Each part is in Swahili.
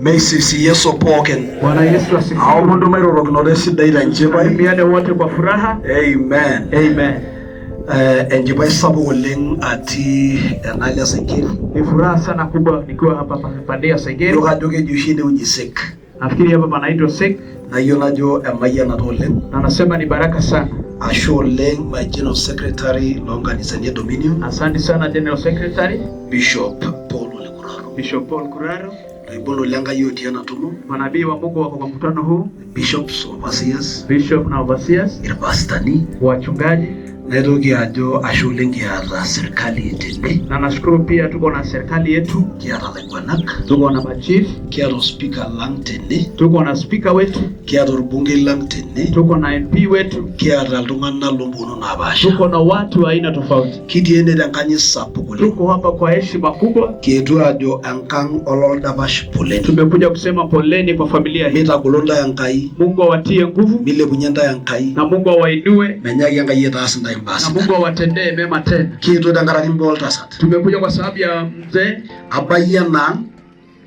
Meisisi Yesu pookin. Bwana Yesu asifiwe. Aomontu mairorokinoto esidai tenchipai. Salimiane wote kwa furaha. Amen. Amen. Enchipai sapuk oleng atii enaalo e Sankeri. Ni furaha sana kubwa nikiwa hapa pande ya Sankeri. Iyiolo kajo keji oshi enewueji Sek. Nafikiri hapa panaitwa Sek. Nayiolo ajo emayianata oleng. Na nasema ni baraka sana. Ashe oleng my General Secretary loonkanisani e Dominion. Asante sana General Secretary. Bishop Paul Ole Kuraro. Bishop Paul Kuraro. Loibon ole Enkai otii ena tumo. Manabii wa Mungu wako kwa mkutano huu. Bishops, overseers. Bishop na overseers. Irpastani. Wachungaji. Naitoki ajo ashe oleng kiata serkali tene. Na nashukuru pia tuko na serikali yetu. Kiata ilaiguanak. Tuko na machief. Kiata ospika lang tene. Tuko na speaker wetu. Kiata orbungei lang tene. Tuko na MP wetu. Kiata iltung'anak loompukunot naapaasha. Tuko na watu wa aina tofauti. Kitii ene tenkanyit sapuk oleng. Tuko hapa kwa heshima kubwa. Kietuo ajo enkang ololdapash poleni. Tumekuja kusema poleni kwa familia hii. Mitagolo ntae Enkai. Mungu awatie nguvu. Milepunye ntae Enkai. Na Mungu awainue. Menyaaki Enkai aitaas ntae imbaa Na sidan. Mungu awatendee mema tena. Kietuo tenkaraki imbaa oltasat. Tumekuja kwa sababu ya mzee. Abayie enaang.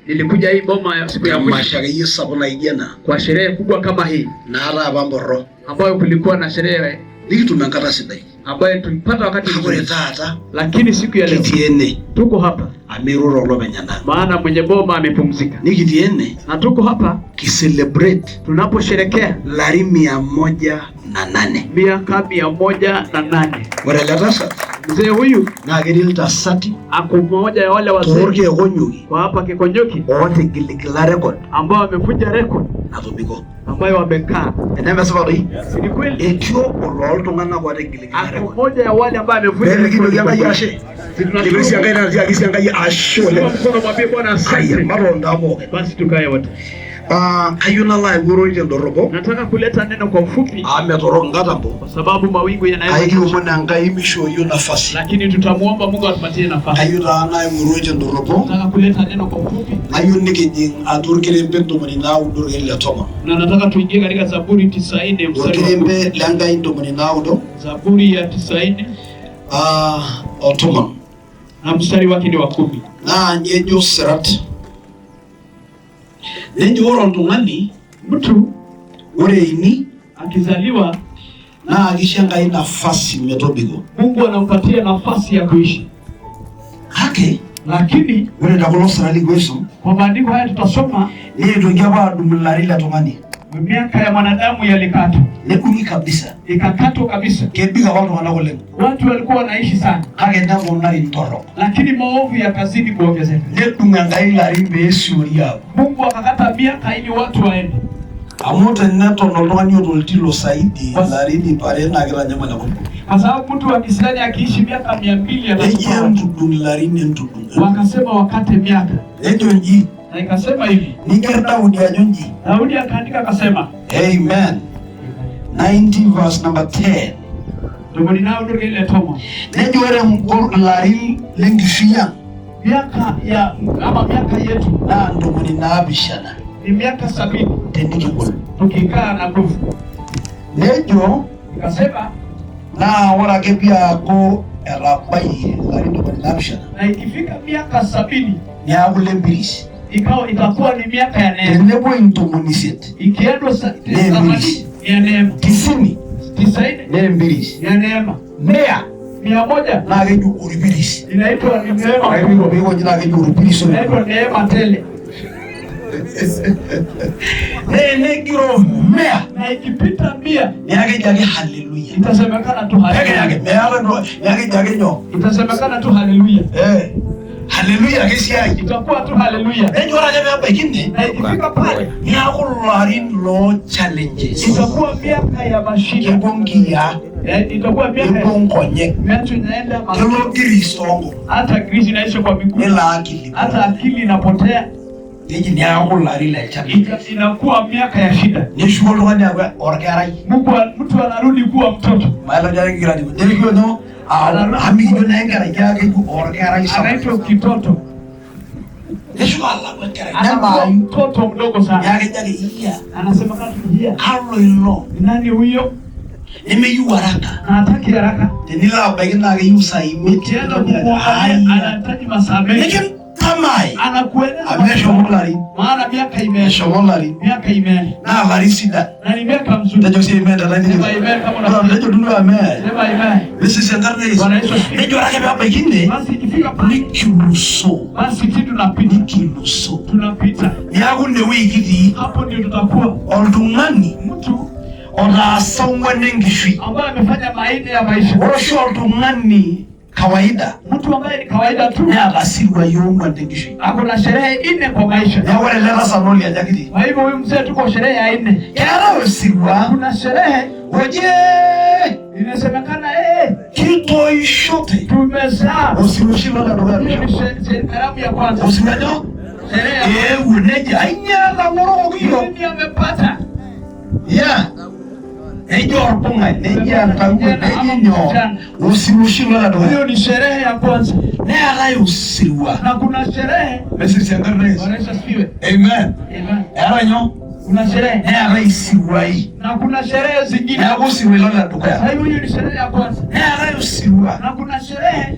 Nilikuja hii boma ya siku ya mwisho. Emasho akeyie sapuk naijo ena. Kwa sherehe kubwa kama hii. Naata apa mborro. Ambayo kulikuwa na sherehe Nikitum enkata sidai. ambayo tulipata wakati Kake ore mzuri. taata Lakini siku ya leo kitii ene tuko hapa amu eirure olopeny enaang. maana mwenye boma amepumzika. Nikitii ene Na tuko hapa ki celebrate tunaposherekea ilarin 108. miaka 108. Ore ele tasat Mzee huyu naa ketii iltasati ako mmoja ya wale wazee toorkeek onyoki kwa hapa Kikonyoki ootigiligila record ambao wamevunja record natobiko. ambayo wamekaa. Enemesipa doi? Si ni kweli? Etii obo looltung'anak ootigiligila Ako record. mmoja ya wale ambao amevunja Pee mikintoki rekodi. Enkai ashe. Si tunashukuru Lipi sii Enkai natiaki sii Enkai ashe Inua oleng. mkono mwambie Bwana Aya, asante. maton taa pookin. Basi tukae wote. Ah, kayieu nalo ayau ororei tendorropo Nataka kuleta neno kwa ufupi amu metorok nkatambo kwa sababu mawingu yanaweza, kaikiomon Enkai mishoo iyiok nafasi. lakini tutamuomba Mungu atupatie nafasi. Kayieu taa nayau ororei tendorropo Nataka kuleta neno kwa ufupi nayieu nikijing atua orkerembe 97 orkereri le tomon. na nataka tuingie katika Zaburi 90 mstari wa 10. Orkerembe le Enkai 97 Zaburi ya 90 ah, o tomon. na mstari wake ni wa 10. Naa inji ejo sirat. Nejo ore oltung'ani Mtu ore eini akizaliwa naa kisho Enkai nafasi metobiko. Mungu anampatia nafasi ya kuishi, Kake lakini ore te kulo sirat likipuo aisum kwa maandiko haya tutasoma neetuoki apa aadung ilarin le tung'ani. miaka ya mwanadamu yalikatwa, Nedung'i kabisa. ikakatwa kabisa. Kebik apa iltung'anak oleng. Watu walikuwa wanaishi sana, Kake neponari intorrok. lakini maovu yakazidi kuongezeka. Nedung Enkai ilarin pee esiori aapuo. Mungu akakata miaka ili watu waende, Amu teneton oltung'ani oota oltilo saidi ilarin 200 naa kitanyamal enkop. kwa sababu mtu wa Kiislamu akiishi miaka 200 Nejo atakufa. entudung ilarin entudung. Wakasema wakate miaka, Nejo inji na ikasema hivi, niger Daudi ajo inji. Daudi akaandika akasema, Amen. 90 verse number 10. 90 ile tomo Nejo ore ilarin lenkishui ang miaka ya ama miaka yetu naa 70 ni miaka 70 tenikigol. tukikaa na nguvu. Nejo Ikasema naa ore ake piaku etabayie ilarin 70 na ikifika miaka 70 niaku lempiris. ikawa itakuwa ni miaka ya neema, Tenepuoi 80 ikiendwa Nee, 80 ni ya neema, 90 90 naa empiris. ni ya neema, 100 100 naa keji orpiris. inaitwa ni neema Ore kubwa, piikonji naa keji orpiris oleng. inaitwa neema tele. Naa enegiroo 100 Na ikipita 100 niaku keji ake haleluya. itasemekana tu Peke yake haleluya, meeta niaku keji ake nyoo. itasemekana tu haleluya, Eh, haleluya ake esiai. itakuwa tu haleluya. Nejo ore ake peebaiki ine Na ikifika pale niaku ilarin loo challenges. itakuwa miaka ya mashida, Kepuo nkiyiaa, Itakuwa miaka nepuo ya nkonyek, macho inaenda masikio, kelo giris toonkung hata grisi inaisha kwa miguu, nelo akili. hata akili inapotea, Neji niaku ilarin le challenges. Inakuwa miaka ya shida. Neshuko oltung'ani aaku orkerai. Mungu, mtu anarudi kuwa mtoto, Mayiolo ajo ekigira ajo. Neeku ajo amu mikijo naa enkerai kake keji orkerai sapuk. anaitwa kitoto, Neshuko alaku enkerai anakuwa nemaayu. mtoto mdogo sana, Neeku kejo ake iyia anasema kama hia kalo ilo ni nani huyo? nemeyieu haraka. Na hataki haraka. Tenilo abaiki naa keyieu isaai imiet. Ukienda kumwangalia Haya. anahitaji masaa mengi. Tamai Anakueleza amu eshomo ilarin. Maana miaka imeenda. Eshomo ilarin. Miaka imeenda. Naa ilarin sidan. Na ni miaka mzuri. Tejo sii amen Sema amen kama unasikia. Tejo duo amen. Sema amen. Mesisi enkarna e Yesu. Bwana Yesu asifiwe. Nejo ore ake peebaiki ine Basi ikifika pale, nikilusoo. basi kitu tunapita. Nikilusoo. Tunapita. Niaku inewueji kitii Hapo ndio tutakuwa. oltung'ani Mtu otaasa ong'wan enkishui. Ambaye amefanya maine ya maisha. Ore oshi oltung'ani kawaida Mtu ambaye ni kawaida tu neeta isiruai ong'wan tenkishui. Ako na sherehe nne kwa maisha. Neeku ore ele tasat naa oliaja kitii. Kwa hivyo huyu mzee tuko sherehe ya nne. Keetae osirua Kuna sherehe oji inasemekana kitoishote. Tumezaa. Osirua oshi ilo ledukuya. Hiyo ni karamu ya kwanza. Osirua ajo Sherehe ya eewuo nejo ainyia etang'orokoki iyiok. Mimi amepata. Yeah. Nejo orpung'ai, nejo entawuo, nejo nyoo. Osirua oshi ilo ledukuya. Hiyo ni sherehe ya kwanza. Neetae osirua. Na kuna sherehe. Mesisi enkarna e Yesu. Bwana Yesu asifiwe. Amen. Amen. Eetae nyoo? Kuna sherehe. Neetae isiruai. Na kuna sherehe zingine. Neeku osirua ilo ledukuya. Kwa hivyo hiyo ni sherehe ya kwanza. Neetae osirua. Na kuna sherehe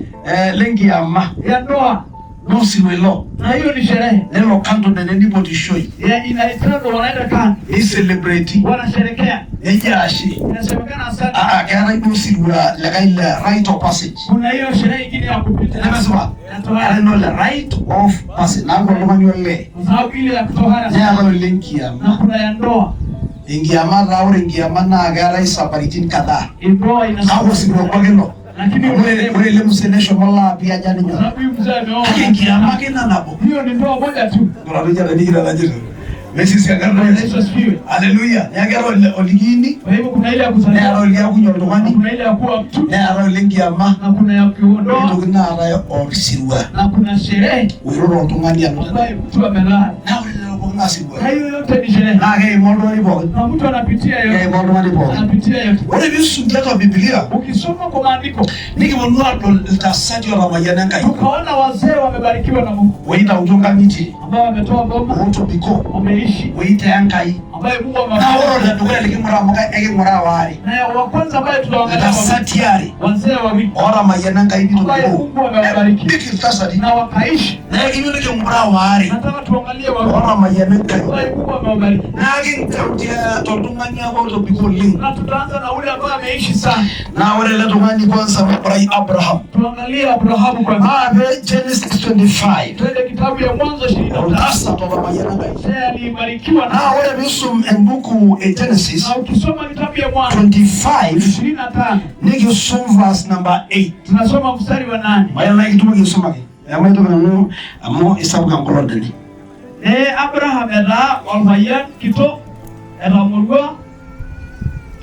Lenkiama. ya ndoa. Naa osirua ilo. Na hiyo ni sherehe. Nelo kando nene nipotishoi. Ya inaitwa wanaenda kando. Neicelebrate. Wanasherekea. Nejo ashe. Inasemekana asante. Keetae duo osirua likae le rite of passage. Kuna hiyo sherehe ingine ya kupita. Nemesipa? Ya tohara. Eetae ina le rite of passage. Naaku oltung'ani olee. Kwa sababu ile ya kutohara. Neetae olenkiama. Na kuna ya ndoa. Enkiama taa ore enkiama naa keetae isaparitin kadhaa. Ndoa ina Kake osirua obo ake ilo. Lakini Ore ele mzee neshomo laapi aja ninye. Kwa sababu huyu mzee ameoa. Kake enkiama ake ina nabo. Hiyo ni ndoa moja tu. Mesisi enkarna e Bwana Yesu. Yesu asifiwe. Haleluya. Neeku keetae olikiini. Kwa hivyo kuna ile ya kuzaliwa. Neetae oliakunye oltung'ani. Kuna ile ya kuwa mtu. Neetae olenkiama. Na kuna ya kuondoa. Nitoki naatae osirua. Na kuna sherehe. Oiroro oltung'ani alo. Ambaye mtu amelala. Naa ore lelo pookin naa isiruai. Na hiyo yote ni sherehe. Naa keima oltung'ani pookin. Na mtu anapitia yote. Keima oltung'ani pookin. Anapitia yote. Ore piisum tiatua Biblia. Ukisoma kwa maandiko. Nikiponu aadol iltasati ootamayiana Enkai. Tukaona wazee wamebarikiwa na Mungu. Oitautuo nkang'itie. Ambao wametoa boma. Ootobiko. Wameishi. Oitaa Enkai. Ambaye Mungu Naa amewabariki. ore oledukuya liking'uraa amu eking'uraa waare. Na wa kwanza ambaye tunaangalia Iltasati aare. wazee wawili. Ootamayiana Enkai Ambaye nitobiko. Mungu amewabariki. Nebik iltasati. Na wakaishi. Naa ekiyieu niking'uraa waare. Nataka tuangalie wawili. Ootamayiana Enkai. Ambaye Mungu amewabariki. Naa kinteru toltung'ani apa otobiko oleng. Na tutaanza na ule ambaye ameishi sana. Naa ore ele tung'ani kwanza Mwirai Abraham. Tuangalie Abrahamu kwanza. Maape Genesis 25. Twende kitabu ya Mwanzo 25. Oltasat otamayiana Enkai. Mzee alibarikiwa na Naa ore piisum embuku e Genesis Na ukisoma kitabu ya Mwanzo 25 25 nikisum verse number 8. Tunasoma mstari wa 8. Mayiolo naa kitumoki aisumaki. Emaitoki nanu amu isapuk enkolong tene. Abraham etaa olpayian kitok etamorua.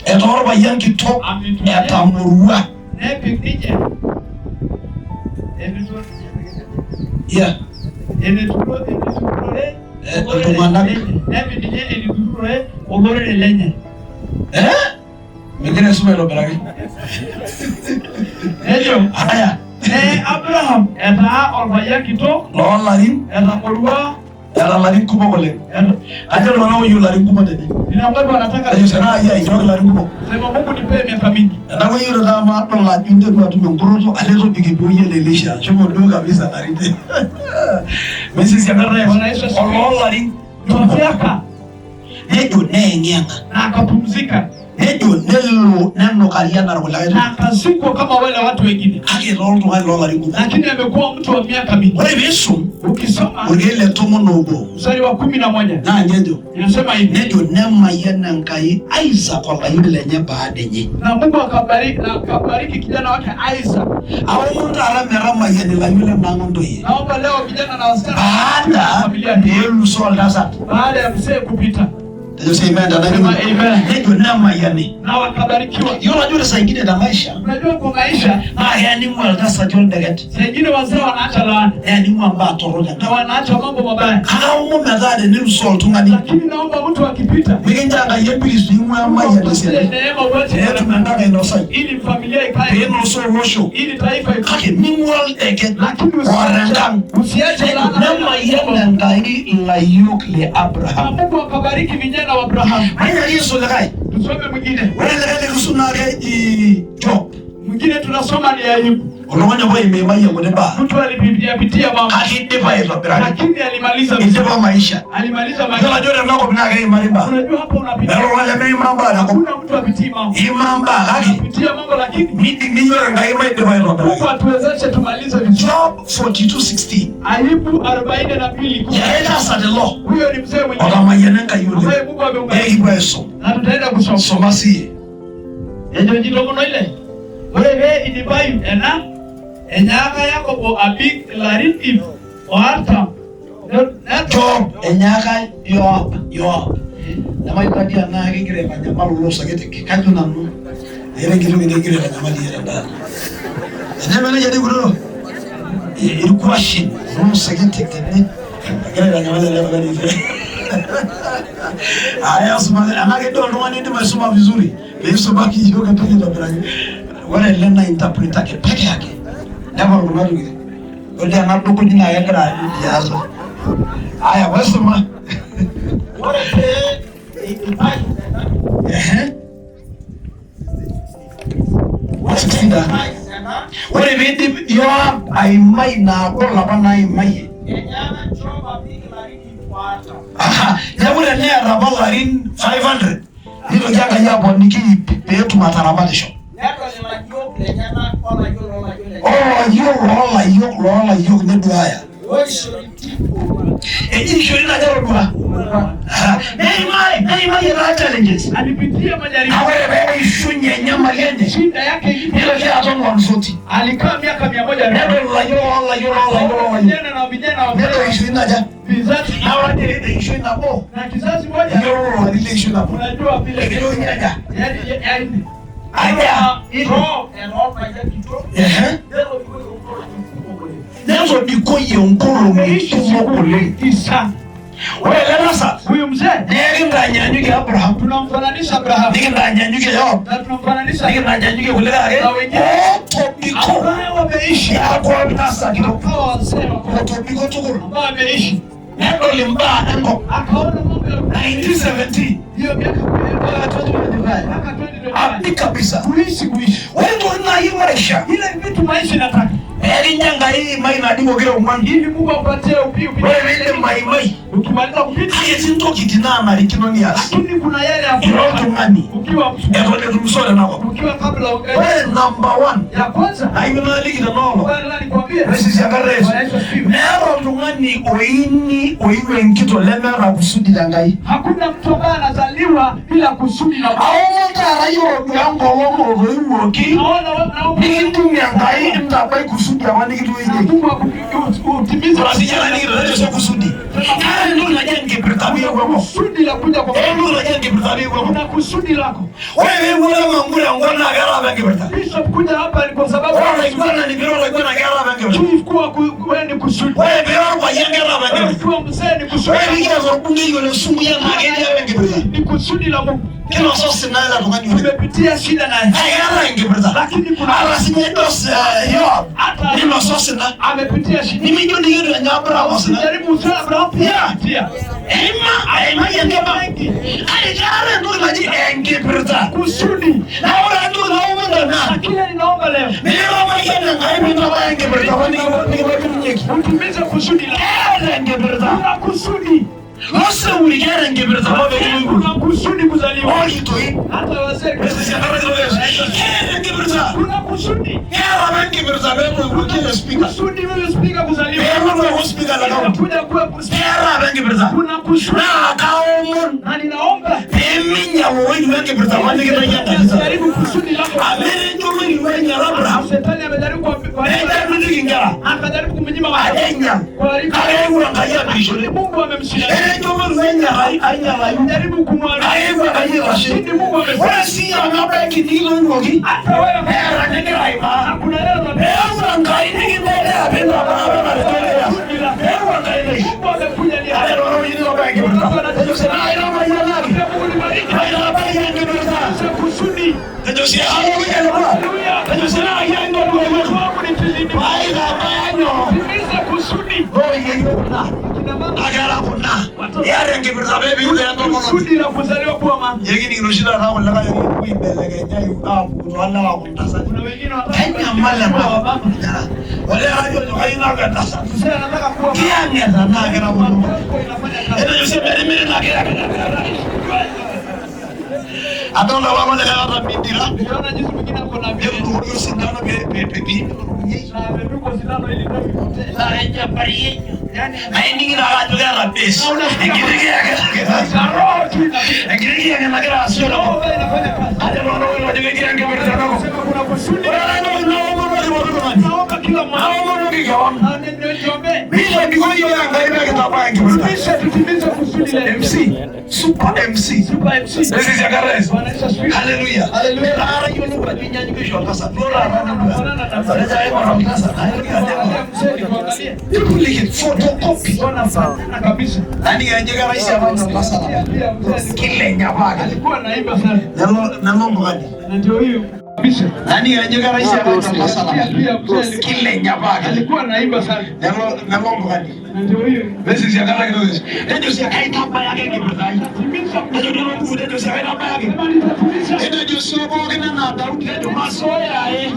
Etaa olpayian kitok etamorua. Nepik ninye Yeah. Eneturore Iltung'anak. Nepik ninye eneturore olorere lenye. Megira aisuma aitobiraki. Nejo. Aya. Abraham etaa olpayian kitok loolarin etamorua. Eeta ilarin kumok oleng. Ajo iltung'anak ooyieu ilarin kumok tene. Nina wangapi wanataka? Ajo sena ai aishooki ilarin kumok. Sema Mungu nipe miaka mingi. Enaku iyieu taata maadol ajo interu atum enkuroto ale tobiko pee ele Elisha. Shomo duo kabisa larin. Mesisi enkarna e Yesu. Bwana Yesu asifiwe. Oloolarin kumok. Miaka. Nejo neyeng'iyeng'a. Na akapumzika. Nejo nelo nenukari enaa irkulikae Na akazikwa kama wale watu wengine. Kake etaa oltung'ani loolarin kumok. Lakini amekuwa mtu wa miaka mingi. Ore piisum Ukisoma orkeek le tomon oobo. mstari wa 11. Naa nche ejo. Inasema hivi. Nejo nemayian Enkai Isaac olayioni lenye baada enye. Na Mungu akabariki na akabariki kijana wake Isaac. Aomon taata metamayiani ilayiok lenang ontoyie. Naomba leo vijana na wasichana Baada familia hii. peelusoo oltasat. Baada ya mzee kupita. Tejo sii amen tena. Sema amen. Nejo nemayiani. Na wakabarikiwa. Yiolo ajo ore saa ingine te maisha. Unajua kwa maisha. Naa keya ning'ua iltasati oldeket. Saa ingine wazee wanaacha laana. Neya ning'ua mbaa torrok Na Enkai. wanaacha mambo mabaya. Kake aomon metaa tenelusoo oltung'ani. Lakini naomba mtu akipita. Mikincho Enkai empiris piing'ua emayian tesiadi. Neema uache. Peetum endaa ainosai. Ili familia ikae. Peinosoo olosho. Ili taifa ikae. Kake ming'ua oldeket. Lakini Ore enkang. usiache laana. Nemayian Enkai ilayiok le Abraham. Na Mungu akabariki vijana wa Abraham. Mayian Yesu likae. Tusome mwingine. Ore likae likisum naa keji Job. Mwingine tunasoma ni Ayubu. Oltung'ani apa oimayie nkuti baa. Mtu alipitia pitia mambo, Kake idipa aitobiraki. Lakini alimaliza vizuri. Idipa maisha. Alimaliza Yiolo maisha. ajo ore enakop naa keimari imbaa. Unajua hapa unapitia. Meeta oltung'ani lemeima imbaa tenakop. Hakuna mtu apitii mambo. Imaa imbaa kake Unapitia mambo lakini midim niyiolo Enkai maidipa aitobiraki. Mungu atuwezeshe tumalize vizuri. Job 42:16. Ayubu 42. Ele tasat ilo Huyo ni mzee mwenyewe otamayiana Enkai oleng. ambaye Mungu amembariki Ekipuo aisum. na tutaenda kusoma. Soma siye. Ejo ntomono ile. Ore pee idipayu ena, enyaaka Yakobo abik ilarin 140. Job enyaaka Yoab Yoab. Nemayiolo dii enaa kegira aitanyamal kulo saketik. Kajo nanu eeta enkiti toki nikigira aitanyamal iyie tendaa. Eneme nejia dii ikununo? Irkuashin kulo saketik tene. Egira aitanyamal ele tung'ani. Aya suma enaa kedua oltung'ani indim aisuma vizuri. Peisumaki iyiok entoki aitobiraki. Ore ele naa interpreter ake peke yake. Nepal kuna tokitin. Ore ena dukuny naa kegira ajo. Aya waisuma. Ore pee eidipayu ena, Ehe. ore pee Sixteen taa. eidipayu ena, Ore piidip Yoab aimai inaagol apa naimayie. Enyaaka Job abik ilarin 140. Aha, neeku teneeta apa ilarin 500 nitoki Enkai aponiki ip peetum ataramatisho. Nedol ilayiok lenyenak olayiok loolayiok lenyenak. Ore olayiok loolayiok loolayiok neduaya. Oishori tipo. Eji ishori naja todua. Aha, neimai neimayie taa challenges. Alipitia majaribu. Kake ore peishunye enyamali enye Shida yake ilipo. nitoki aton 140. Alikaa miaka 140. Nedol ilayiok loolayiok loolayiok loolayiok. Vijana na vijana wa Nedol enkishui naja. vizazi Naa ore enkishui nabo na kizazi moja. iyiolo ilarin lenkishui nabo. Unajua vile Ekijo aja. Yaani Aja. Job enorpayian kitok. Ehe. Netobikoyie nkolong'i kumok oleng. Netobikoyie nkolong'i ameishi kumok siku oleng. nyingi sana. Ore ele tasat Huyu mzee naa ekintanyanyukie Abraham, tunamfananisha Abraham nikintanyanyukie Yoab, na tunamfananisha nikintanyanyukie kulikae ake na wengine ootobiko ambao wameishi neeku oltasat kitok wakawa wazee wakubwa otobiko tukul ambao wameishi, nedol imbaa enkop akaona mambo ya 1970 hiyo miaka mpaka 2025 mpaka 2025 abik kabisa. Kuishi kuishi Ore ntokitin naayieu maisha ile vitu maisha inataka ekincho Enkai imai naadi pokira ong'wan. Ili Mungu akupatie upi upi. Ore piindip aimai Ukimaliza kupita, kake etii ntokitin naanarikino nias lakini kuna yale ya ira oltung'ani ukiwa mtu eton etu musole enakop. Ukiwa kabla ungali Ore number one ya kwanza nayieu naliki tenaolong bwana nikwambie Resisi enkata Yesu. Bwana Yesu asifiwe. Meeta oltung'ani oini oiu enkitok lemeeta kusudi tenkai. Hakuna mtu ambaye anazaliwa bila kusudi la Mungu. Aomon taata yiok odua enkolong otoiwuoki Naona naomba nikintumie Enkai intabai kusudi apa nikitoijieki. Mungu akutimize Ore siyie enanikitoijo kusudi. Keeta entoki naji enkipirta piiwuo enkop. Kusudi la kuja kwa Eeta entoki naji enkipirta piiwuo enkop. Kuna kusudi lako. Ore peewuo Lemangura enkop naa keeta apa enkipirta. Bishop kuja hapa ni kwa sababu Ore olaiguanani piira olaiguana keeta apa enkipirta. Chief kuwa wewe ni kusudi. Ore piira orpayian keeta apa Wewe enkipirta. ukiwa mzee ni kusudi. Ore piikias orbungei ole Sumbuyia naa ketii apa enkipirta. Ni kusudi la Mungu. Kinosa osina ele tung'ani oleng. Tumepitia shida naye. Naa keeta enkipirta. Lakini kuna Ata sinye dos Yoab hata ninosa osina. amepitia shida. Nimijo dii ketu enye Abraham osina. Jaribu sana Abraham pia Yeah. amepitia. Eima eimayie enkima. Kake keeta entoki naji enkipirta. Kusudi. Naa ore entoki naomon tena Na kile ninaomba leo mikiramayian Enkai pintabaya enkipirta apa nikibakirunyeki. utimize kusudi lako. Keeta enkipirta. Kuna kusudi. Loseuri keeta enkipirta apa pekiwuo. Kuna kusudi kuzaliwa. Orkitoi. Hata wazee. Resisi enkata kitok Yesu. Keeta enkipirta. Kuna kusudi. Keeta apa enkipirta peetoiwuoki ele spika. Kusudi wewe spika kuzaliwa. Peelotu aaku spika le kaunti. Kuja kuwa spika. Keeta apa enkipirta. Kuna kusudi. Naa kaomon Na ninaomba peeminyal oloiwuo enkipirta apa nikitayia kanisa. jaribu kusudi lako. Amu etejo oloiwuo ainyala Abraham. Shetani amejaribu kwa Nejaribu inkera. akajaribu kumnyima Ajo watoto. ainyal. Kuharibu. Kake eewuo Enkai apikishore. Mungu amemshinda. Etejo oloiwuo ainyalayu. Jaribu kumharibu. Kake eewuo Enkai aitashe. Lakini Mungu amesema Ore sii amu ebaiki nikiloiwuoki hata wewe neeta ningira aimaa. kuna leo na Eewuo Enkai nikintelea pintabaa apa natejo. Eewuo Enkai naishi. Mungu amekuja ni Ore tooltokitin oobaya enkipirta. Ejo sii naa airamayianaki. Mungu nibariki. Aitabayie enkipirta. Kusudi. Ejo sii haleluya lekwa. Ejo sii naa kiantoduoyieki. Mungu nitizidi. Aitabaya nyoo. Timiza kusudi. Ore kuna. Kina mama Akera kuna. watoto Iyata enkipirta peepik entomononi. Kusudi la kuzaliwa kuwa mama. Ekining oshi taata kulikae oibelekenyayu aapuku toolewa aaku ntasati. Kuna wengine wanataka Kenyamal ena. kuwa wamama. Olee kajo ajo kayieu naaku entasat. Mzee anataka kuwa mama. Kiyang'eta naa kira kulo. Matamko inafanya kazi. Etejo sii merimiri naa kiyang'eta. Adolta apa likae oota mindira. Niliona jinsi mwingine ako na vile. Netuudoki osindano pee Na amedungwa sindano ili damu ipotee. naa kejo Yaani naa ining'ito ake ajo keeta base. Enkiti kiyang'et. na roho tu inapiga. Enkiti kiyang'et nagira aasisho Roho tenkop. ambayo inafanya kazi. Ajo iltung'anak ojo ketii enkipirta enakop. Sema kuna kusudi. Ore ena toki naomonoki pooki tung'ani. Naomba kila mmoja. Naomonoki kewon. Na niombee. Mitobiko yiok Enkai pee kintabaya enkipirta. Tumishe tutimize kusudi letu. MC, Super MC. Super MC. This is your guys. Bwana Yesu asifiwe. Hallelujah. Hallelujah. Taata yiolou ajo inyanyukisho oltasat. Duo taata nidua. Ore taata aing'or oltasat. Hallelujah. Mzee nikuangalie. Duplicate, photocopy. Wanafanana kabisa. Yaani ajo keraisi apa ina oltasat apa. Pia mzee alikuwa- Kilenya apake. alikuwa anaimba sana. Nelo nelo mpukani. Na ndio hiyo kabisa. Yaani ajo keraisi apa ina oltasat apa. Pia mzee alikuwa- Kilenya apake. alikuwa anaimba sana. Nelo nelo mpukani. Na ndio hiyo. This is your character. Nejo sii kaitabaya ake enkipirta ai. Timiza Nejo duo nejo sii kaitabaya ake. Sema nitatimiza. Etejo sii pookin enaa Daudi nejo masoya ae.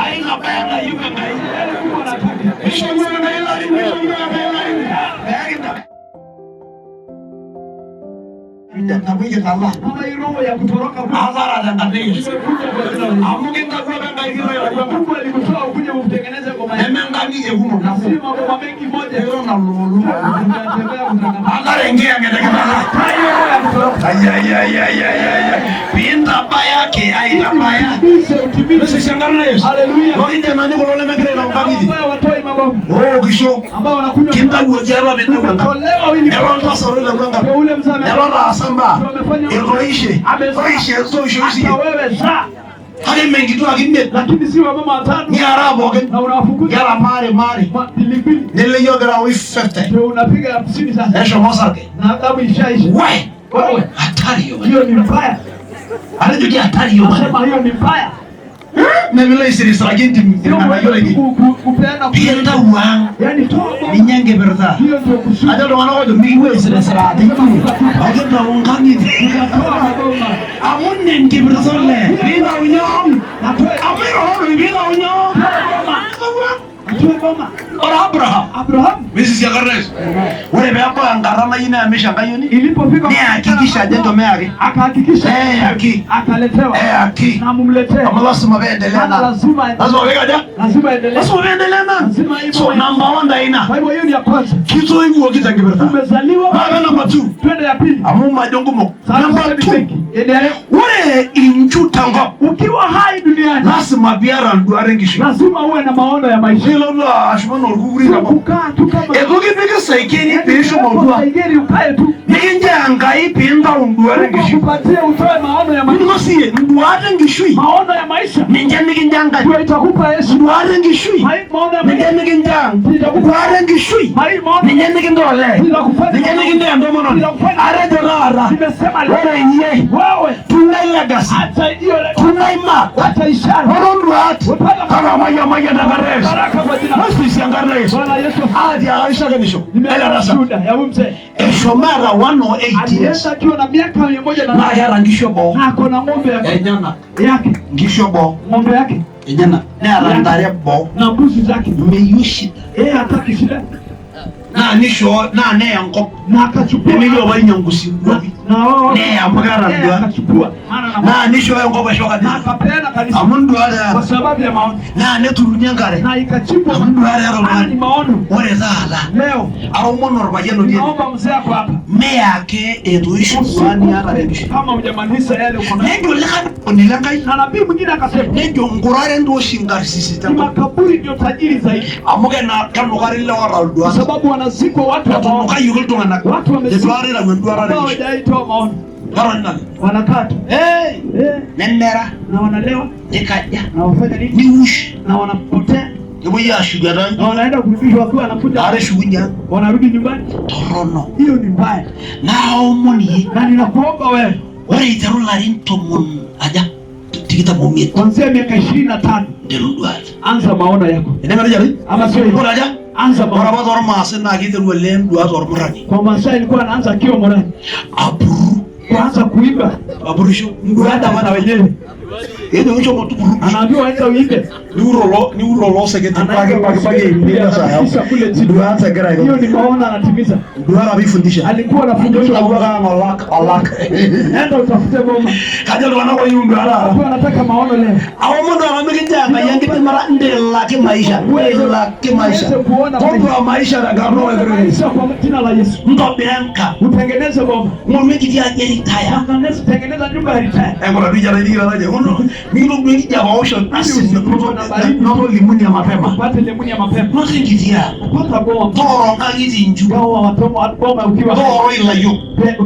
Aitabaya nayieu Enkai. Yale Mungu anataka. Mishoru Enkai ilarin, mishoru Enkai ilarin. Peekinta. Nabo kitala. Kama hii roho ya kutoroka kule. Hasara tenkata e Yesu. Imekuja kwa jina la Yesu. Amu kintawuo apa Enkai kitoiragua Enkai. Mungu alikutoa ukuje umtengeneze ngoma yako. Neme nkang'itie kumok nabo. Si maboma mengi moja. Eton aloolo. Utatembea kutangamana. Hasara enkiyang'et ekitala. Hiyo roho ya kutoroka. Ayayayayayaya. Piintabaya ake aitabaya. Utimize, utimize. Mesisi enkarna e Yesu. Haleluya. Orkijanani kulo lemegira aitau nkang'itie. Ambao watoi mabomu. Ookisho. Ambao wanakunywa. Kintawuoki apa piintau Enkai. Tolewa ili Nelo oltasat oitawuo Enkai. kwa ule mzee Nelo otaasa mbaa. Etoishe. Toishe toisho siye. hata wewe zaa, Kake mee nkituak imiet. lakini si wamama watano Niaraa pookin. na unawafukuza Nkera maare maare. Pilipili Neleyio ogira awosh 50. ndio unapiga 50 sasa Neshomo osarge. na damu ishaisha. We! Wewe Hatari hiyo. hiyo ni mbaya, Atejo ki hatari hiyo. nasema hiyo ni mbaya. Mepilo aisirisiraki entim Sio irng'anayio lainei. kupeana, Piintau ang' yani toa boma. ninya enkipirta. Hiyo ndio kusudi. Ajo iltung'anak oojo mikipuo aisirisiraa tentim ekintau nkang'itie. Toa maboma. Amu ina enkipirta olee. Piintau nyoo? Amu irororo piintau nyoo? Atoe boma. Ore Abraham. Abraham Misisi enkarna e Yesu. Ore peebau enkata nayieu neamisha enkayioni ilipofika nihakikisha ajo encho meyaki. akahakikisha Eyaki. akaletewa Eyaki. na mumletee. Amu lazima peendelea Maana na. lazima Lazima peikaja? lazima endelee. Lazima peendelea na. Lazima hivyo. So number one taa ina. Kwa hivyo hiyo ni ya kwanza. Kitoiwuoki tenkipirta. Umezaliwa, Ore number two. twende ya pili. Amu majo nkumok. Sasa Number sisemi two. mengi. Endelea. Ore inchu tenkop Ukiwa hai duniani lazima piata nduat enkishui. lazima uwe na maono ya maisha. Nilotu ashuma anaa orkukuri Sio tenkop. kukaa tu kama Eitu kipiki saikeni piishum oltua. Saigeri ukae tu. Nikincho Enkai piintau nduat Mungu enkishui. akupatie utoe maono ya maisha. Ningo siye nduat enkishui Maono ya maisha ninche nikincho Enkai. ndio itakupa Yesu. Nduat enkishui Maono ya ninche maisha. nikincho ang'. Nduat enkishui Maono ninche nikincho olee. Ninche nikincho entomononi. Atejo taata nimesema leo ore iyie wewe tung'ai legacy. acha hiyo Tung'ai mark. acha ishara. Ore nduat kake mayiamayian tenkarna e Yesu. Baraka kwa jina la Masisi enkarna e Yesu. Bwana Yesu. Aatiakaki shakenisho ele tasat. Shuhuda ya huyu mzee. Eshomo eeta 108 years. Alienda akiwa na miaka mia moja na Naa keeta nkishu eboo na ako na ng'ombe yake enyenak. yake Nkishu eboo ng'ombe yake enyenak. Neeta ntare eboo. na mbuzi zake. Meyieu shida. Yeye hataki shida Naa nishoo naa neya enkop. na akachukua Nemeyieu apa inyangu nkuapi. na wao Neya amu keeta yeye nduat. akachukua maana na Naa nishooyo enkop aisho na kanisa. akapeana kanisa Amu nduat kwa eeta. sababu ya maono Naa neturuni enkare. na ikachimbwa. Amu nduat eeta Haya ni oltung'ani. maono. Ore taata Leo aomon orpayian otii ene. naomba mzee ako hapa Meyake etoisho nduat niata tenkishui. kama hujamaliza yale uko nayo. Nejo likae oni lenkai. Na nabii mwingine akasema Nejo nkurare nduo oshi nkarsisi ni tenkop. makaburi ndio tajiri zaidi, Amu kenukari ilewa oota kwa ilduat. sababu wanazikwa watu wa maono Etunukayioki iltung'anak. Watu wamesi- Eitu aikata itau enduata ambao tenkishui. hawajaitoa maono. Ketoni nani? Wanakaa tu Hey! eh, Nemera na wanalewa nikaja na wafanya nini niwush na wanapotea nepuoi aashuku eton na wanaenda kurudishwa wakiwa wanakuja are eshukunye ang' wanarudi nyumbani. torrono. Hiyo ni mbaya, Naaomon iyie na ninakuomba wewe ore aiteru ilarin tomon aja tikitam omiet kuanzia miaka 25 nteru nduat. anza maono yako, Enemetejo ama sio hivyo? ore aja Anza Ore maono. apa tormaasai naa kiteru olee nduat ormurani. Kwa Masai alikuwa anaanza akiwa morani, Apuru. kuanza kuimba Apurisho. Nduat apa na wenyewe, Ejo shomo tupuru. anaambiwa enda uimbe, Niuro lo seketi pake pake pake Anaenda imba saa. anafikisha kule chini. Nduat egira aiko. Hiyo ni maono anatimiza. Nduat apa ifundisha. Alikuwa anafundishwa, Olak olak. enda utafute boma. Kajo iltung'anak oyieu nduat taata. Alikuwa anataka maono leo, Aomon taata mikincho Enkai enkidimata ntilaki maisha, ntilaki maisha. Todua maisha tenkarna Olaitoriani. maisha kwa jina la Yesu. Ntobira enkang. Utengeneze boma, Ng'oru enkiti aji e retire. tengeneza nyumba ya retire. Eng'ura duo ijo nikira najo kono mikitodua enkijape aosh asi noto limuni ya mapema. Upate lemuni ya mapema, Noto enkiti ang. pata boma, Tooro nkang'itie inchu. gawa watoto boma ukiwa hai, Tooro ilayiok.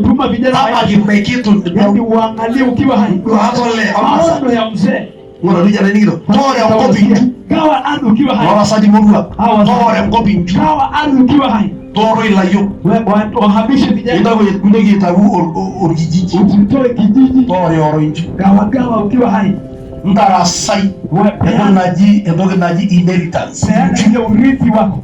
Tuma vijana Tapaki waende, indaiki yaani uangalie ukiwa hai, nduat olee ormaasai. maono ya mzee. Ng'ura duo ijo nikiro. Tooro enkop inchu. Gawa ardhi ukiwa hai, Lootasati moruak. Tooro enkop inchu. gawa ardhi ukiwa hai, Tooro ilayiok. Wahamishe vijana, Mintoki aitayu orkijiji. usitoe kijiji, Toorioro inchu. gawa gawa ukiwa hai, Ntarasai entoki naji inheritance. Peana ile urithi wako,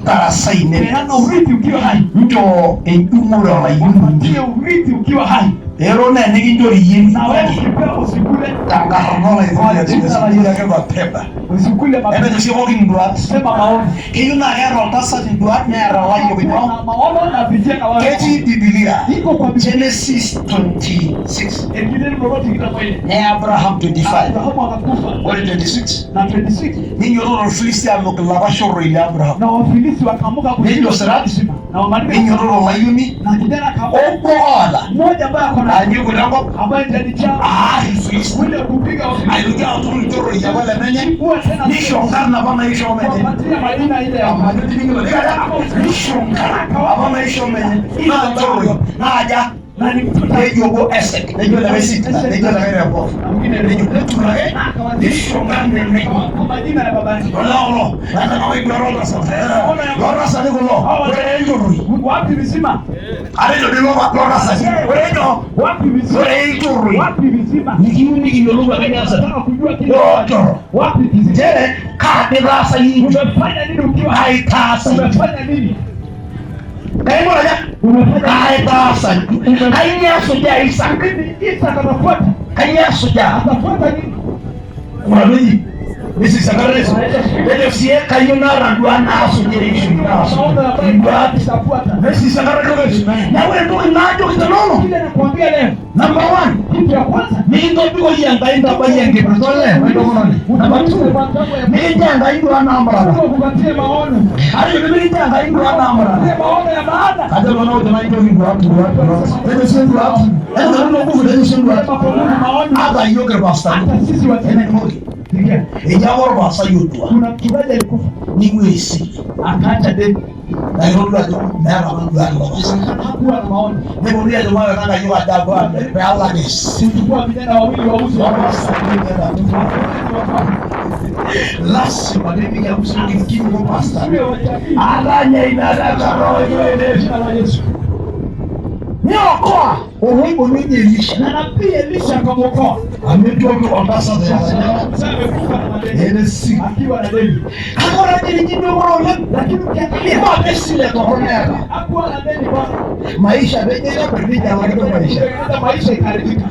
Ntarasai peana inheritance. urithi ukiwa hai, Nchoo enjung'ore olayioni wapatie urithi ukiwa hai, Ero naa enikinchori iyie na wewe nikinchori ukipewa usikule, tenkarna Olaitoriani ake mapema. usikule mapema, Etejo sii pookin induat. sema maono. Keyieu naa keeta oltasat induat neeta ilayiok nyoo. Na maono na vijana wao Ketii Bibilia iko kwa Biblia. Genesis 26 Ekiteni lolote kitabu ne Abraham 25. Abrahamu akakufa Ore 26 na 26 ninyototo Irfilisti aanuk ilapa shoroi le Abraham. na Wafilisti wakaamka Nejo sirat na wamaliza ninyototo olayuni na kijana akaamka obo oota mmoja ambaye ako na aanyu kule enkop ambaye ndani chao aar Irfilisti kule kupiga Wafilisti aitoki atur ilchoroi apa lemenye kuwa tena nisho nkarn apa naishoo menye. kuwapatia majina ile ya Ajo tining'ito nisho nkarn apa naishoo menye naa ilchoroi naaja na ni mtoto nejo obo Esek nejo likae Sitna nejo likae Rehoboth na mwingine nejo netur ake nisho nkarn enye. kwa majina ya baba yake. Kulo kulo lootasati kulo ore ilchoroi Wapi visima? atejo dii lootasati ore nyoo Wapi visima? ore ilchoroi Wapi visima? nikiyieu nikiyiolou ake niasat Nataka kujua kile lootoro wapi visima? nchere kaa nitaasa iyie Umefanya nini ukiwa hai? kaitaasa inchu Umefanya nini? kaing'ura aja Umefanya kaitaasa inchu kainyoo esujaa Isaka nini? Isaka atafuata. kainyoo esujaa Atafuata nini? ng'ura doi nisisakareso nejo sie kayieu naata nduat naasujie enkishui naasuj Maono ambayo nduat itafuata. nesisakareso neeku ore entoki naajoki tenono Kile nakwambia leo, number one kitu ya kwanza mikintobikoyie Enkai ntabayie enkipirta olee wentomononi number two mikincho Enkai nduat naamurata kupatie maono. atejo mikincho Enkai nduat naamurata Kupatie maono ya maana. kajo iltung'anak ojo nainchoki nduat nduat nduat tejo sie nduat entoki nguvu tejo sie nduat Sema kwa Mungu maono. ata yiok irpastani Hata sisi wa enentoki Sikia, etii apa orpastai otua kuna mchungaji alikufa ning'ua esile akaacha deni, naa kitodolu ajo meeta apa nduat ilo pastai hakuwa na maono. neponunui ajo mawaita nkayiok ajo apuo amir peelak esile Kuchukua vijana wawili wauze lasima nemikiakusikinkini orpastai Tuwe wa jamii. atanya ina tenkarna Olaitoriani. Jina la Yesu. Niokoa oloiboni Elisha Na nabii Elisha akamwokoa. amu etuaki oltasat eeta Mzee amekufa na madeni. ene siri Akiwa na deni. kake ore ajo ninye duo ore oleng Lakini ukiangalia maape esile torrono eeta hakuwa na deni bwana. maisha pejo itobir ninyalakino maisha Kutengeneza maisha ikaharibika.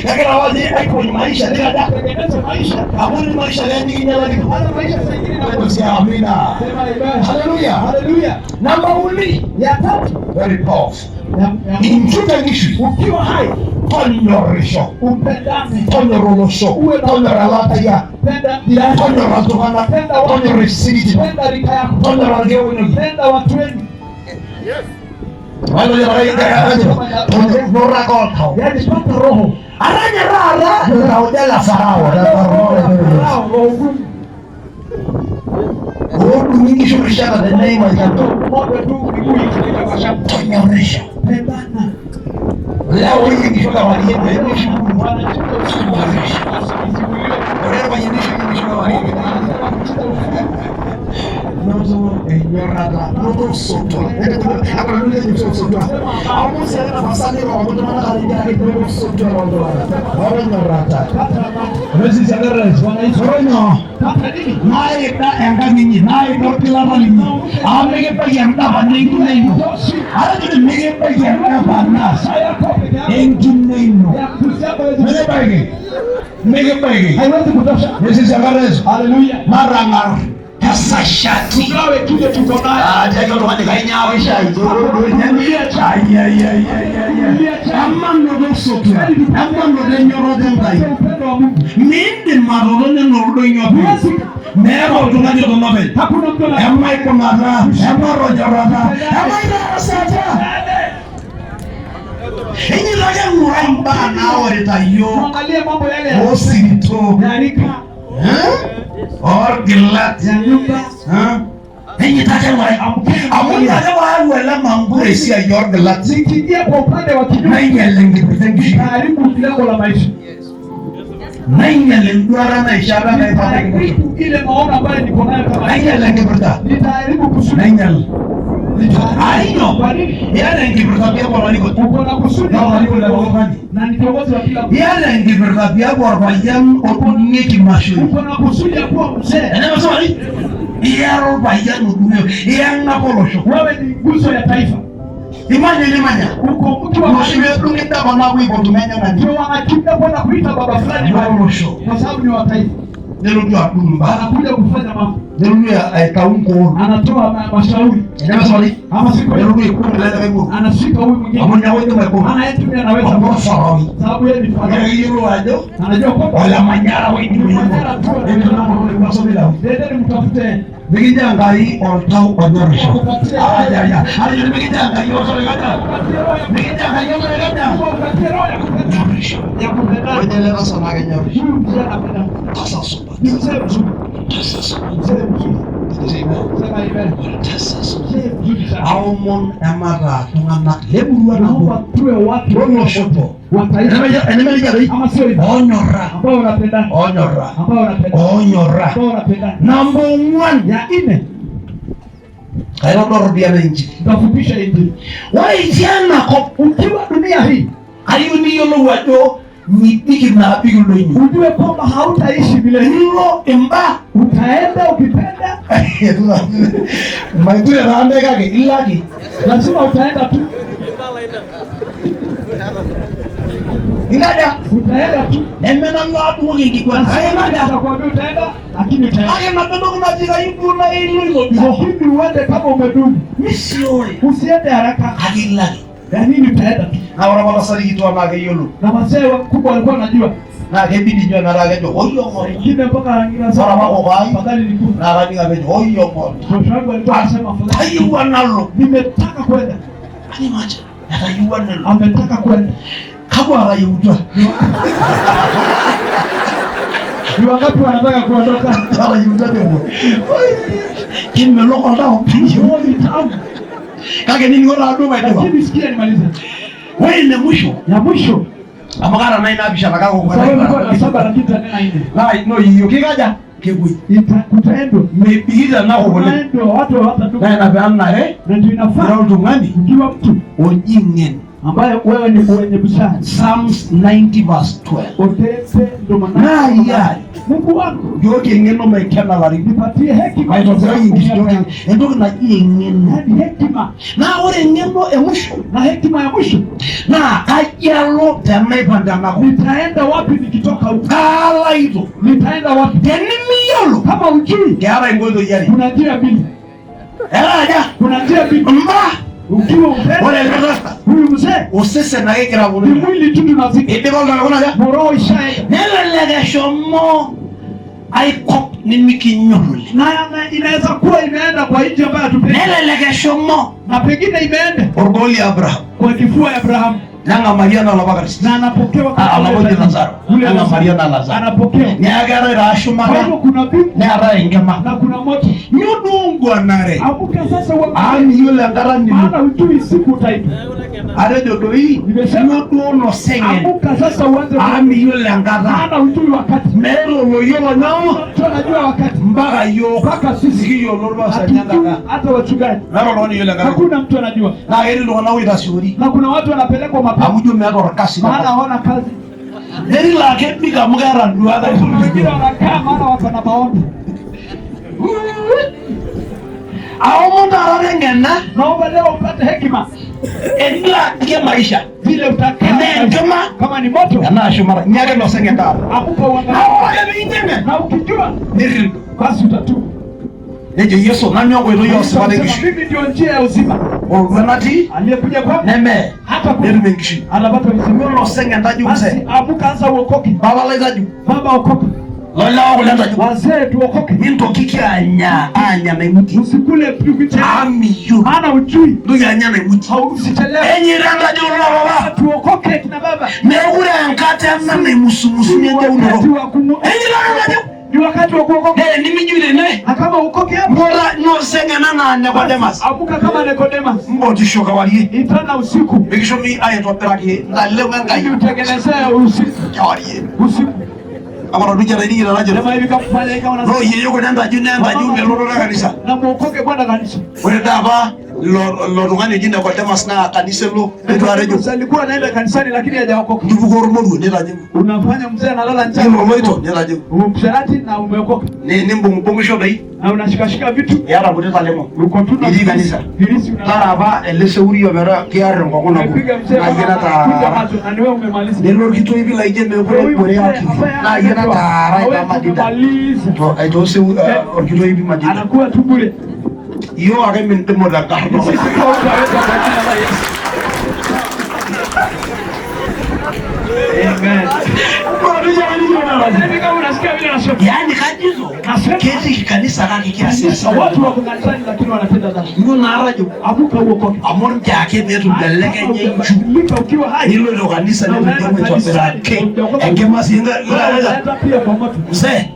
kegira apa ninye aikony maisha nikaja Kutengeneza maisha. amu ore maisha kee nikinyalakino Hata maisha saa ingine Tejo na sii amina sema amen. haleluya Haleluya. namba uni Ya tatu very powerful ya- inchu tenkishui ukiwa hai tonyorisho upendane, tonyora olosho tonyora elatia penda jirani, tonyora iltung'anak tonyora esirit ino penda rika yako, tonyora irkeek oinyokie penda watu wenu. tonyorake oltau Yaani pata roho aranya taata iltauja le farao Farao, roho ngumu. oodung'i nkishu rishata teneim olchamba Moja tu miguu ikifika kwa shamba. tonyorisho Pendana. lewa oyieng'isho kewarie peemeshukuru Wanachinja usiku. Wasisimuliwe. ore irpayiani oshi oyieng'isho kewarie Wanachinja usiku. Noto enyorrata, noto osotua. Osotua. Aomon sii ake tapasali iroroki iltung'anak ajo noto osotua toltung'anak. Noto enyorrata. Pata amani. Ore nyoo? Pata nini? Naida enkang inyi, naida orgilata linyi, amu mikibaiki endapana enkine ino. Atejo mikibaiki endapana Saa yako peke yako enkine ino. ya kusiaba haiwezi Mikibaiki, mikibaiki. haiwezi kutosha. Yesu enkata Yesu. Haleluya. Matang'ar tesashati. Tugawe kile tuko nayo. Atiaki oltung'ani kainyaaki shai. Emanoto osotua, emanoto enyorrata Enkai. Upendo wa Mungu. Miindim atotona enaa oldoinyo openy. Meeta oltung'ani oton openy. Hakuna mtu ana Emaikunata, ematonyorrata, emaitarasata. Enyito ake ng'ura imbaa naorita yiok tuangalie mambo yale ya osirito ya rika orgilat. ya nyumba. Enyito ake ng'urai amu ina ake waau ele mangura esiai orgilat Nikiingia kwa upande wa kinyume nainyal enkipirta enkishui, nitaharibu lengo la maisha. Nainyal enduata naishaa pe Enkai paabaiki musho. Nitaharibu ile maono ambayo niko nayo kama Nainyal enkipirta. nitaharibu kusudi. Nainyal ainyo. Kwa nini? Iata enkipirta piaku olarikoni. Uko na kusudi Na olarikoni le pooki tung'ani. Na ni kiongozi wa kila mtu. Iata enkipirta piaku orpayian odung'ieki imashoi. Uko na kusudi ya kuwa mzee. Enemesomali iyara orpayian odung'o iyang'apa olosho. Wewe ni nguzo ya taifa. Imanya nimanya. Uko mtu wa Noshi peedung'i dapa naaku aipotu menyang'ani. Ndio wanakimbia kwenda kuita baba fulani Ilo olosho. kwa sababu ni wa taifa. Nelotu adung imbaa. Anakuja kufanya mambo, Nelotu aitau nkoon. Anatoa mashauri Enemesomali ama si kweli? nelotu aibung ele likae kuo. Anashika huyu mwingine, Amu neeku idim aibung'a. maana yeye tu ndiye anaweza, Amu orfaraoi. sababu yeye ni Neeku farao. keyiolou ajo Anajua kwamba ole manyara oidim aibu. nendeni mtafute Mikincho Enkai oltau onyorisho. Ayaya, ajo mikincho Enkai oltau oikaja? Mikincho Enkai oltau oikaja? Upatie roho ya kupenda Onyorisho. ya kupendana. Ore ele tasat naa kenyorisho. Huyu mzee anapenda, Tasat supat. Ni mzee mzuri, Tasat supat. Mzee mzuri. Tejo amen. Sema amen. Tasat supat. Mzee mzuri sana. Aomon emataa iltung'anak lemurua nabo Naomba tuwe watu lolosho pookin. Wa taifa, Enemeja doi? Ama sio hivyo? Onyorra. Ambao wanapendana, Onyorra. Ambao wanapendana, Onyorra. Ambao wanapendana. Namba ong'uan. Ya nne, Kaitodorrop ena injili. Nitafupisha injili. Ore itii enakop, Ukiwa dunia hii, kayieu niyiolou ajo mibik inaabik ildoinyio. Ujue kwamba hautaishi milele. Ilo imbaa. Utaenda ukipenda, Maiture taa ntae kake ilo ake. Lazima utaenda tu, Inkaja? Utaenda tu. Neme nanu adung'oki enkiguana. Kake inkaja? Nitakwambia utaenda, lakini utaenda. Kake nabo entoki naji kayieu duo naa ilo itobiko. Lakini uende kama umedumu, Misiore. Usiende haraka. Kake ilo ake. Ya nini utaenda tu? Naa ore apa lasari kituak naa keyiolo. Na wazee wakubwa walikuwa wanajua, Naa kebidi ninye metaa kejo oyong'ota. Wengine mpaka wengine Ore apa wanasema kokoo ai afadhali nikufe. naa kaning apa ejo oyong'ota. Shosho yangu alikuwa anasema afadhali Kayieu nalo. nimetaka kwenda, Can you imagine? Etayieua nelo. Ametaka kwenda. Kakwa atayieutua? Ni wangapi wanataka kuondoka? Atayieutua nepuo. Kemelok oltau. Roho ni tamu. Kake nining'o taa duo maidipa. Lakini sikia nimalize. Ore ine mwisho, Ya mwisho, amu kaata nai naapishana kake sababu nilikuwa na saba lakini nitanena nne. Naa no iyieu kikaja? Kepuoi. Kutaendwa. Mebikita enakop oleng. Kutaendwa, watu hawatadumu. Naa ina pee enare Na ndio ira inafaa oltung'ani ukiwa mtu oji ng'en. Ambaye wewe ni mwenye busara. Psalms 90 verse 12. Otepe ndo Naa maana iyai. Mungu wangu Nchooki eng'eno maikena ilarin. nipatie hekima. Maitobiraki enkishui entoki naji eng'eno. Yaani hekima Naa ore eng'eno e mwisho na hekima ya mwisho, naa kaji alo tenaipang tenakop? Nitaenda wapi nikitoka huko? Kaalaito. Nitaenda wapi? Tenimiyiolo, Kama hujui, keetae inkoitoi are. Kuna njia mbili. Eetae aja? Kuna njia mbili. Mbaa. Ukiwa upendo, Ore ele tasat, huyu mzee osesen ake egira ni aponu. mwili tu tunazika. Eidipa oltau aikuna aja? Roho ishaenda. Nelelek eshomo aikop nimikinyor oleng. Na inaweza kuwa imeenda kwa nchi ambayo hatupendi. Nelelek eshomo Na pengine imeenda orgoo li Abraham. kwa kifua ya Abraham. Neng'amari enaa olapa Kristo. Na anapokewa Ah, olapa oji Lazaro. Yule Neng'amari enaa Lazaro. Anapokewa. Neeku keetae taa Kwa shumata hivyo kuna mbingu neetae enkima. na kuna moto. Nyoo duo nguanare. Amka sasa uangalie. Amu miyiolo enkata nilo. Maana hujui siku utaitwa. Atejo doi Nimesema duo noseng'en amuka sasa uanze amu miyiolo enkata maana hujui wakati. Meeta oloyiolo nyoo Mtu anajua wakati mpaka yiok mpaka sisi nikiyiolo irpasani hatujui, enkata. hata wachungaji Meeta oltung'ani oyiolo enkata. hakuna mtu anajua, Naa ketii iltung'anak oitasiori na kuna watu wanapelekwa mapema amu ijo meeta orkasi maana tenkop. hawana kazi. Netii laa kebik amu keeta nduat. Kuna wengine wanakaa maana wako na maombi. Aomon taata teng'ena Naomba leo upate hekima enilakie maisha vile utakaa enaa enkima kama ni moto enaa shumata nyake noseng'en taata. amuka uangalie, Naa ore ake piinteng'en na ukijua nirridu. basi utatubu. Nejo Yesu nanu enkoitoi Yesu oosipat alisema, enkishui. mimi ndio njia ya uzima, Ore enatii aliyekuja kwangu nemee hata kufa netum enkishui. anapata uzima. Yiolo oseng'en taju Basi mzee. amuka anza uokoke, Baba lai taju. baba okoka, Lolewa kule taju. wazee tuokoke, Mintokiki anya anya naimuti. usikule kuchelewa, Amu miyiolo. maana ujui, Ntoki anya naimuti. usichelewe. Enyira entajo loo papa. Tuokoke kina baba, Meekure enkata ena naimusumusuni wakati enjeunoto. wa kumu Enyira entaju. ni wakati wa kuokoka, Naa tenimijiu tene na kama uokoke hapo, mbora noseng'ena naa Nicodemus. amuka kama Nicodemus, Mpotisho kewarie. itana usiku Mikishomi aitobiraki ntaleng'o Enkai ili utengenezee usiku kewarie. usiku. Amu atodukia tainingira najo Sema hivi kama kufanya hivi kama unasema looyieyio kule entaju naa entaju melototo e kanisa. na muokoke kwenda kanisa. Ore taa apa ilo tung'ani oji Nicodemus naa kanisa elo netu atejo Alikuwa anaenda kanisani lakini hajaokoka. ntupuko ormoruo nitajing'u. Unafanya mzee analala njaa, Yiolo oloito nitajing'u. umsherati na umeokoka Nimbung'ubung'isho doi na unashikashika vitu, iata kuti taleng'o. uko tu na Itii kanisa. hirisi una Tara apa ele seuri ometaa kiar enkong'u nabo umepiga mzee naa iyie kama anakuja nataara. macho na ni wewe umemaliza. Nelo orkitoipi laijo meekure Huyu ebore mzee akili ambaye naa iyie anajua, nataara na wewe ina madida. umemaliza, Aitoo orkitoipi madida. anakuwa tu bure. Iyiok ake mindimu tenkarna. Sisi hautaweza kwa jina la Yesu. Amen. Hivi kama unasikia vile nasema. Yaani kajizo Nasema ketii kanisa kake kiasita. watu wako kanisani lakini wanatenda dhambi. Iyiolo naarajo Amuka uokoke. amu nchoo peetum belekenya inchu Lika ukiwa hai. niloito kanisa netujo aitobiraki enkima sii Unaenda pia kwa moto. mzee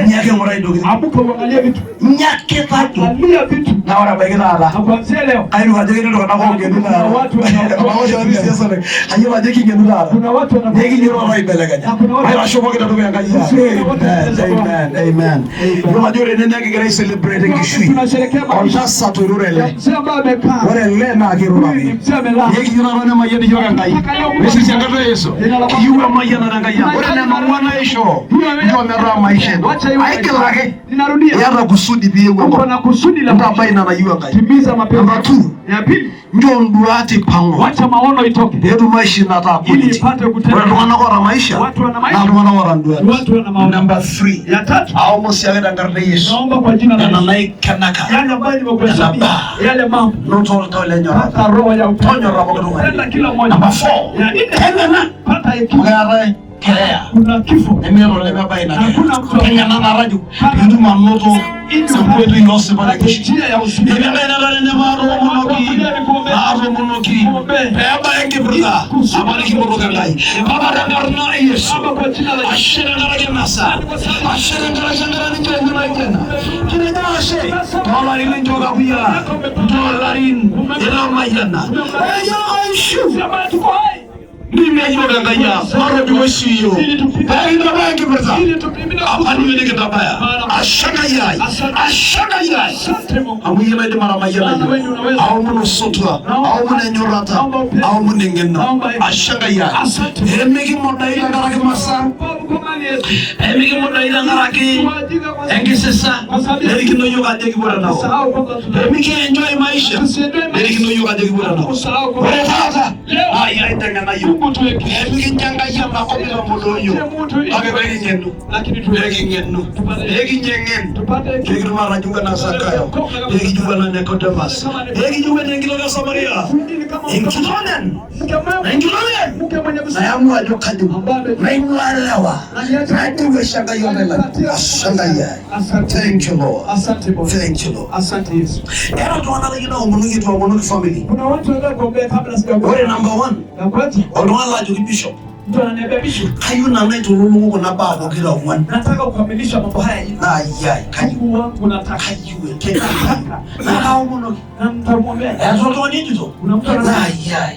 nyake ng'urai intokitin Amuka uangalie vitu. nyake tajo Angalia vitu. naa ore abaiki taata Na kuanzia leo kayieu ajo ketii iltung'anak oongenu taata kayiolo ajo kingenu taata kuna watu wanakuja. nekiyiolo aibelekenya aitasho pooki tedukuya Enkai. Amen, amen. Iyiolo ajo ore ene naa kigira ai celebrate enkishui Tunasherehekea maisha. oltasat oirure ele. Mzee ambaye amekaa. Ore ele naa Huyu ni kiruraki. mzee amelala. Nekiyieu taata nemayian iyiok Enkai. Misisi enkata e Yesu. Kiyieu emayianata Enkai ang. Ore nena ong'uan naishoo nchoo metaa maisha ino. Wacha iwe. Aigil ake. Ninarudia. Iyata kusudi piiyieu Uko enkop. na kusudi la Ntabai ina nayieu Enkai. timiza mapenzi. Number 2. Ya pili, Nchoo nduat ipang'u wacha maono itoke peetum aishinda ili quality. ipate Ore kutenda. iltung'anak oota maisha Watu wana naa maisha, iltung'anak oota nduat. watu wana maono. Number 3. Ya tatu, Aomon siake tenkarna e Yesu. naomba kwa jina la Nena Yesu, naikenaka yale ambayo nimekuhesabia, yale mambo, noto oltau lenyorrata. pata roho ya upendo, Tonyora pooki tung'ani. penda kila mmoja. Number 4. Ya nne, Teng'ena. pata Amu hekima. keetae keeya Kuna kifo nemeeta olemebaya ina keeya. Hakuna mtu Teng'ena narajo piitum anoto enkoitoi oosipat enkishui. njia ya uzima. Etii Enkai natare nemaatomonoki naatomonoki peebaya enkipirta apa nikipotoki Enkai. Baba tenkarna e Yesu. Baba, kwa jina la Yesu, Ashe tenkaraki ena saa. Ashe tenkaraki enkata ninchoo naijo ena. Kitejo ashe toolarin linchoo kakuyia toolarin lemayiana. Ejo aishu sema tuko hai ndimi yiok Enkai ang matobiko esiio peekintabaya enkipirta ili tupimine apa niyieu nikintabaya. Ashe Enkai ai, ashe Enkai ai. Asante Mungu. Amu iyie naidim atamayiana yiok. Aomon osotua, aomon enyorrata, aomon eng'eno. Ashe Enkai ai. Pemikimodai tenkaraki masaa, Baba, kwa mali yetu pemikimodai tenkaraki tuwajinga kwa enkisisa, nerikino yiok ajo ekipuo tenakop. sahau kwamba tuna Pemikienjoy maisha, nerikino yiok ajo ekipuo tenakop. kusahau kwamba Ore taata, naa iyie naiteng'ena yiok. Mungu tuweke Pemikincho Enkai enakop itamoloo yiok. mtu Kake peking'enu, lakini tuweke peking'enu, pekinyeng'en. tupate hekima. Pekitum ataju enaa Zakayo, pekitiu enaa Nicodemus, pekitiu enaa enkitok e Samaria. Mwingine kama Enkitonen, mke mwema, enkitonen mke mwenye busara nayamua ajo kajing naing'ua lewa najiu aisho Enkai oltau lai. Ashe Enkai ai. Asante. Thank you Lord. Asante Bwana. Thank you Lord. Asante Yesu. Eeta iltung'anak likigira aomonoki itu aomonoki family. Kuna watu waliokuombea kabla sijakuja. Ore number 1, Na kwanza oltung'ani laajoki bishop, mtu ananiambia bishop, kayieu nanu naitululung'u kuna baa pokira ong'uan. nataka kukamilisha mambo haya hivi. Naa iyie ai kayieu. Mungu wangu nataka. Kayieu naa kaomonoki. Na nitamwombea. Eeta oltung'ani ejito Kuna mtu naa anasema iyie ai.